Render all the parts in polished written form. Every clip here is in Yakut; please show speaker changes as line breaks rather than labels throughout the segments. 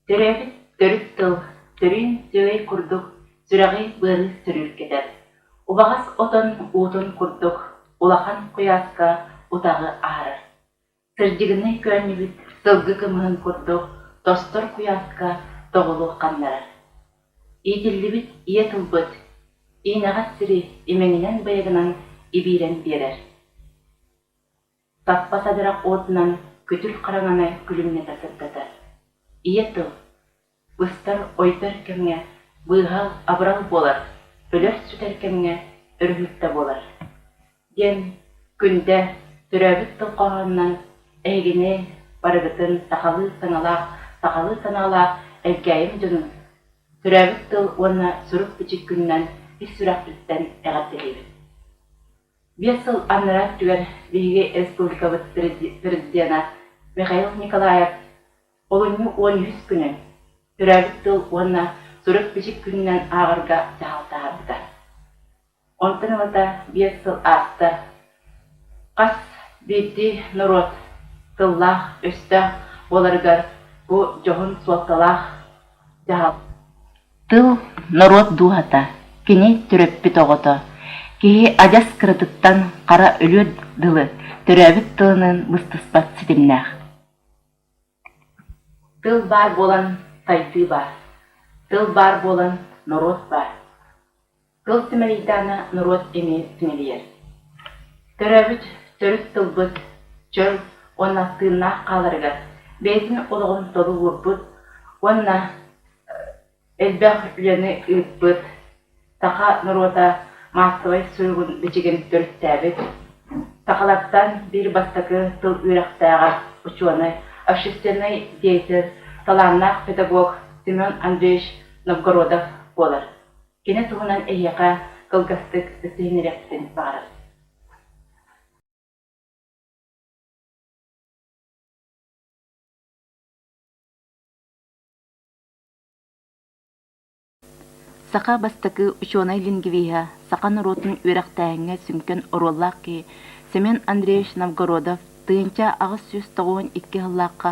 Төрөөбүт төрүт тыл төрүүн сүөгэй курдук сүрэҕи-быары сөрүүркэтэр, убаҕас отон уутун курдук улахан куйааска утаҕы аһарар, сырдьыгынай көөнньүбүт сылгы кымыһын курдук тостор куйааска тоҕулу ханнарар. Иитиллибит ийэ тылбыт иинэҕэс сири имэҥинэн-быйагынан ибиирэн биэрэр. Саппа садырах уотунан күтүр хараҥаны күлүмнэтэ сырдатар. Ийэ тыл, быстар-ойдор кэмҥэ быыһал-абырал буолар, өлөр-сүтэр кэмҥэ өрүһүлтэ буолар диэн Күндэ төрөөбүт тыл хоһоонунан эһигини барыгытын сахалыы саҥалаах, сахалыы санаалаах Элгээйим дьонун төрөөбүт тыл уонна сурук-бичик күнүнэн ис сүрэхпиттэн эҕэрдэлиибин. Биэс сыл анараа өттүгэр биһиги республикабыт президена Михаил Николаев олунньу 13 күнүн төрөөбүт тыл уонна сурук-бичик күнүнэн ааҕарга дьаһал таһаарбыта. Онтон ылата биэс сыл ааста. Хас биирдии норуот тыллаах-өстөөх буоларыгар бу дьоһун суолталаах дьаһал. Тыл норуот дууһата, кини төрөппүт оҕото. Киһи адьас кыратыттан хара өлүөр дылы төрөөбүт тылыныын быстыспат ситимнээх. Тыл баар буолан сайдыы баар, тыл баар буолан норуот баар. Тыл симэлийдэҕинэ норуот эмиэ симэлийэр. Төрөөбүт төрүт тылбыт чөл уонна тыыннаах хааларыгар бэйэтин олоҕун толук уурбут уонна элбэх үлэни ыыппыт саха норуота маассабай суругун-бичигин төрүттээбит, сахалартан биир бастакы тыл үөрэхтээҕэ, учуонай, общественнай деятель, талааннаах педагог Семен Андреевич Новгородов буолар. Кини туһунан эһиэхэ кылгастык билиһиннэриэхпитин баҕарабыт. Саха бастакы учуонай-лингвиһа, саха норуотун үөрэхтээһиҥҥэ сүҥкэн оруоллаах киһи Семен Андреевич Новгородов 1892 сыллаахха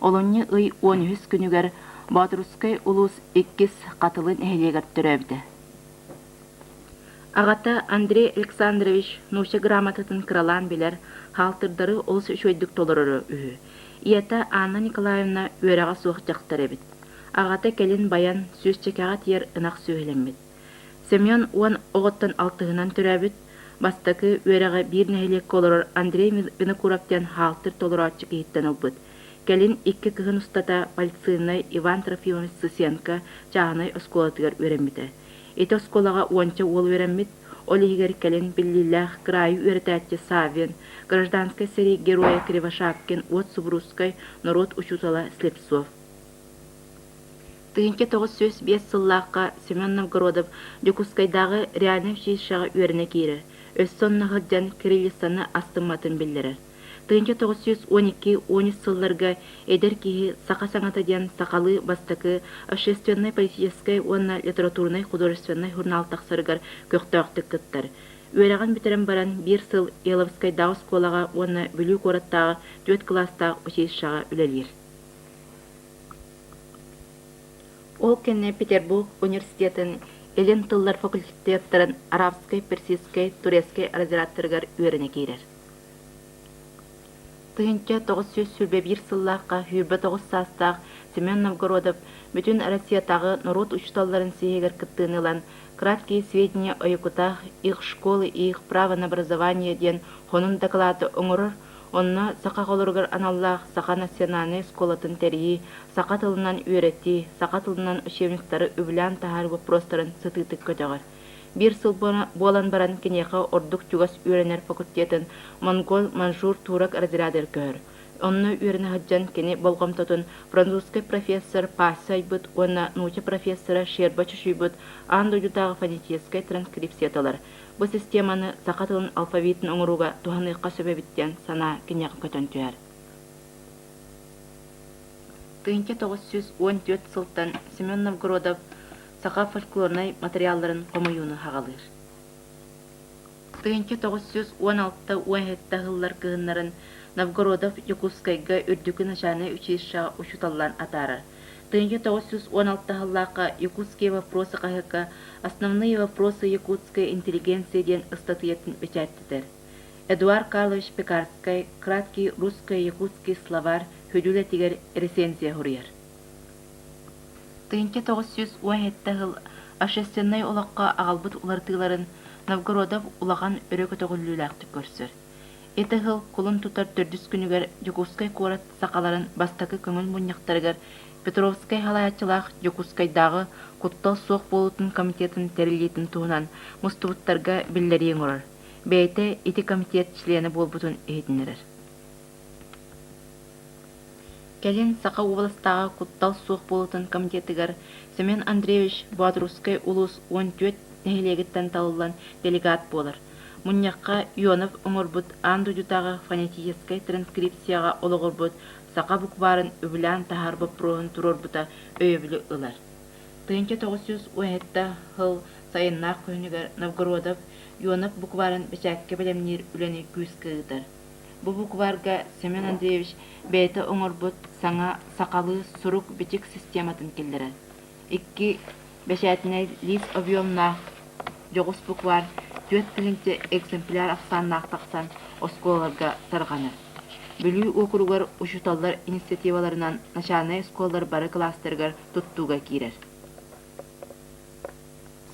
олунньу ый 13 күнүгэр Боотурускай улуус иккис Хатылы нэһилиэгэр төрөөбүтэ. Аҕата Андрей Александрович нуучча грамотатын кыралаан билэр, хаалтырдары олус үчүгэйдик толороро үһү. Ийэтэ Анна Николаевна үөрэҕэ суох дьахтар эбит. Аҕата кэлин байан, сүүсчэкэҕэ тиийэр ынах сүөһүлэммит. Семен уон оҕоттон алтыһынан төрөөбүт, бастакы үөрэҕи биир нэһилиэккэ олорор Андрей Винокуров диэн хаалтыр толорооччу киһиттэн ылбыт. Кэлин икки кыһын устата политсыылынай Иван Трофимович Сысенко чааһынай оскуолатыгар үөрэммитэ. Ити оскуолаҕа уонча уол үөрэммит, ол иһигэр кэлин биллиилээх кыраайы үөрэтээччи Саввин, гражданскай сэрии геройа Кривошапкин, Уот Субуруускай, норуот учуутала Слепцов. 1905 сыллаахха Семен Новгородов Дьокуускайдааҕы реальнай училищеҕа үөрэнэ киирэр, өссө онно сылдьан кириллицаны астымматын биллэрэр. 1912-13 сылларга эдэр киһи «Саха саҥата» диэн сахалыы бастакы общественнай-политическай уонна литературнай-художественнай журнал тахсарыгар көхтөөхтүк кыттар. Үөрэҕин бүтэрэн баран биир сыл Еловскайдааҕы оскуолаҕа уонна Бүлүү куораттааҕы түөрт кылаастаах училищеҕа үлэлиир. Ол кэннэ Петербург университетын Илин тыллар факультеттарын арабскай, персидскэй, турецкай разрядтарыгар үөрэнэ киирэр. 1921 сыллаахха 29 саастаах Семен Новгородов бүтүн Россиятааҕы норуот учууталларын съеһигэр кыттыыны ылан «Краткие сведения о якутах, их школы и их право на образование» диэн хонун дакылааты оҥорор, онно саха оҕолоругар аналлаах саха национальнай оскуолатын тэрийии, саха тылынан үөрэтии, саха тылынан учебниктары үбүлээн таһаарыы боппуруостарын сытыытык көтөҕөр. Биир сыл буолан баран киниэхэ ордук чугас үөрэнэр факультетын монгол-маньчжур турок разрядыгар көһөр. Онно үөрэнэ сылдьан кини болҕомтотун французскай профессор Пасси айбыт уонна нуучча профессора Щерба чочуйбут аан дойдутааҕы фонетическай транскрипцияталар бу системаны саха тылын алфавитын оҥорууга туһаныахха сөп эбит диэн санаа киниэхэ көтөн түһэр. 1914 сылтан Семен Новгородов саха фольклорнай матырыйаалларын хомуйууну саҕалыыр. 1916-17 сыллар кыһыннарын Новгородов Дьокуускайга үрдүкү начальнай училищеҕа учууталлаан атаарар. 1916 сыллаахха «Якутские вопросы» хаһыакка «Основные вопросы якутской интеллигенции» диэн ыстатыйатын бэчээттэтэр. Эдуард Карлович Пекарскай «Краткий русско-якутский словарь» хүдүүлэтигэр рецензия суруйар. 1917 сыл общественнай олоххо аҕалбыт уларытыыларын Новгородов улахан өрө көтөҕүллүүлээхтик көрсөр. Ити сыл кулун тутар төрдүс күнүгэр Дьокуускай куорат сахаларын бастакы көҥүл мунньахтарыгар Петровскай салайааччылаах Дьокуускайдааҕы куттал суох буолуутун комитетын тэриллиитин туһунан мустубуттарга биллэрии оҥорор, бэйэтэ ити комитет чилиэнэ буолбутун иһитиннэрэр. Кэлин Саха уобаластааҕы куттал суох буолуутун комитетыгар Семен Андреевич Боотурусскай улуус 14 нэһилиэгиттэн талыллан делегат буолар. Мунньахха Ионов оҥорбут аан дойдутааҕы фонетическай транскрипцияҕа олоҕурбут саха букварын үбүлээн таһаар боппуруоһун туруорбута өйөбүлү ылар. 1917 сыл сайыннаах күһүнүгэр Новгородов Ионов букварын бэчээккэ бэлэмниир үлэни күүскэ ыытар. Бу букварга Семен Андреевич бэйэтэ оҥорбут саҥа сахалыы сурук-бичик систематын киллэрэр. Икки бэчээтинэй лиис объемнаах дьоҕус букварь 4000 экземпляр ахсааннаах тахсан оскуолаларга тарҕанар. Бүлүү уокуругар учууталлар инициативаларынан начальнай оскуолалар бары кылаастарыгар туттууга киирэр.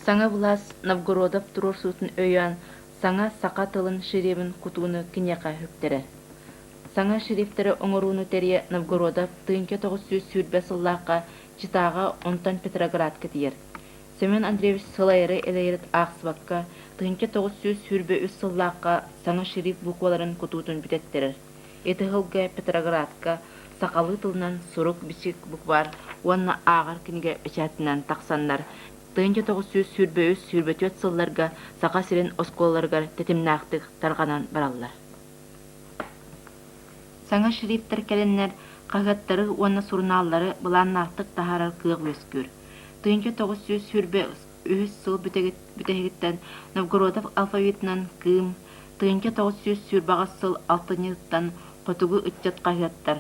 Саҥа былаас Новгородов туруорсуутун өйөөн саҥа саха тылын шрифин кутууну киниэхэ үктэрэр. Саҥа шрифтэри оҥорууну тэрийэ Новгородов 1920 сыллаахха Читаҕа, онтон Петроградка тиийэр. Семен Андреевич сылайары-элэйэри аахсыбакка 1923 сыллаахха саҥа шрифт букваларын кутуутун бүтэттэрэр. Ити сылга Петроградка сахалыы тылынан сурук-бичик букварь уонна ааҕар кинигэ бэчээтинэн тахсаннар 1923-24 сылларга Саха сирин оскуолаларыгар тэтимнээхтик тарҕанан бараллар. Саҥа шрифтэр кэлэннэр хаһыаттары уонна сурунааллары былааннаахтык таһаарар кыах үөскүүр. 1923 сыл бүтэһигиттэн Новгородов алфавитынан Кыым, 1928 сыл алтынньытыттан Хотугу ыччат хаһыаттар,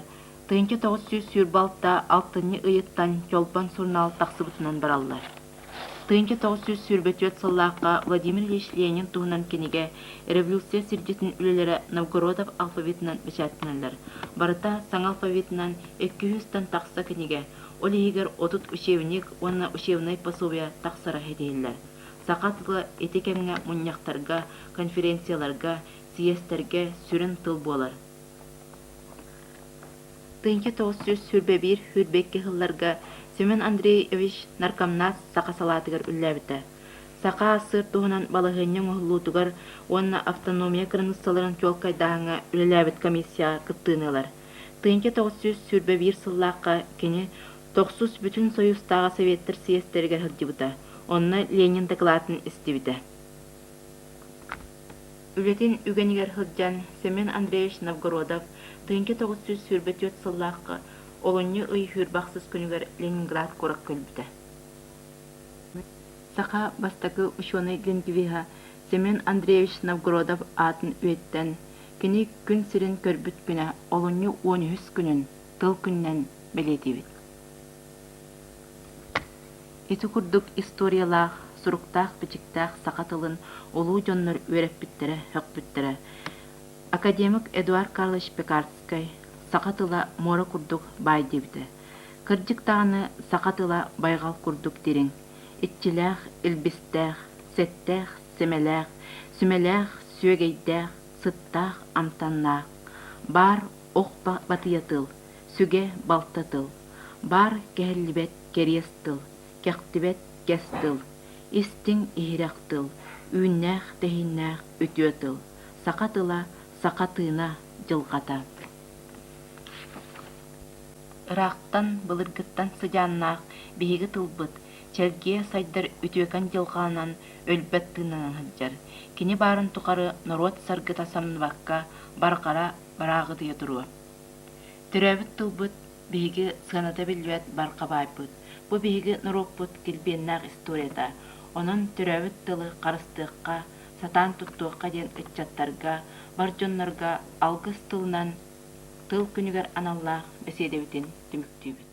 1926 алтынньы ыйыттан Чолбон сурунаал тахсыбытынан бараллар. 1924 сыллаахха Владимир Ильич Ленин туһунан кинигэ «Революция сирдьитин үлэлэрэ Новгородов алфавитынан бэчээттэнэллэр. Барыта саҥа алфавитынан 200-тан тахса кинигэ, ол иһигэр 30 учебник уонна учебнай пособие тахсара ситиһиллэр. Саха тыла ити кэмҥэ мунньахтарга, конференцияларга, съезтэргэ сүрүн тыл буолар. 1921-22 сылларга Семен Андреевич наркомнац саха салаатыгар үлэлээбитэ. Саха АССР туһунан балаһыанньа оҥоһуллуутугар уонна автономия кыраныыссаларын чуолкайдааһыҥҥа үлэлээбит комиссияҕа кыттыыны ылар. 1921 сыллаахха кини Тохсус Бүтүн Союзтааҕы Советтар съезтэригэр сылдьыбыта, онно Ленин дакылаатын истибитэ. Үлэтин үгэнигэр сылдьан Семен Андреевич Новгородов 1924 сыллаахха олунньу ый сүүрбэ ахсыс күнүгэр Ленинград куоракка өлбүтэ. Саха бастакы учуонай-лингвиһа Семен Андреевич Новгородов аатын үйэттэн кини күн сирин көрбүт күнэ олунньу 13 күнүн тыл күнүнэн бэлиэтиибит. Ити курдук историялаах, суруктаах-бичиктээх саха тылын улуу дьоннор үөрэппиттэрэ, сөхпүттэрэ. Академик Эдуард Карлович Пекарскай саха тыла муора курдук баай диэбитэ. Кырдьык даҕаны саха тыла байҕал курдук дириҥ, иччилээх, илбистээх, сэттээх, сэмэлээх, сүмэлээх, сүөгэйдээх, сыттаах, амтаннаах, баар ох батыйа тыл, сүгэ балта тыл, баар кэһиллибэт кэриэс тыл, кэхтибэт кэс тыл, истиҥ иһирэх тыл, үүннээх-тэһииннээх үтүө тыл, саха тыла, саха тыына, дьылҕата. Ыраахтан, былыргыттан сыдьааннаах биһиги тылбыт, чэлгийэ сайдар үтүөкэн дьылҕанан өлбөт тыыннанан сылдьар. Кини баарын тухары норуот саргыта самныбакка, барҕара барааҕытыйа туруо. Төрөөбүт тылбыт биһиги сыаната биллибэт барҕа баайбыт. Бу биһиги норуоппут килбиэннээх историята. Онон төрөөбүт тылы харыстыахха, сатаан туттуохха диэн ыччаттарга, бар дьоннорго алгыс тылынан тыл күнүгэр аналлаах бэсиэдэбитин түмүктүүбүт.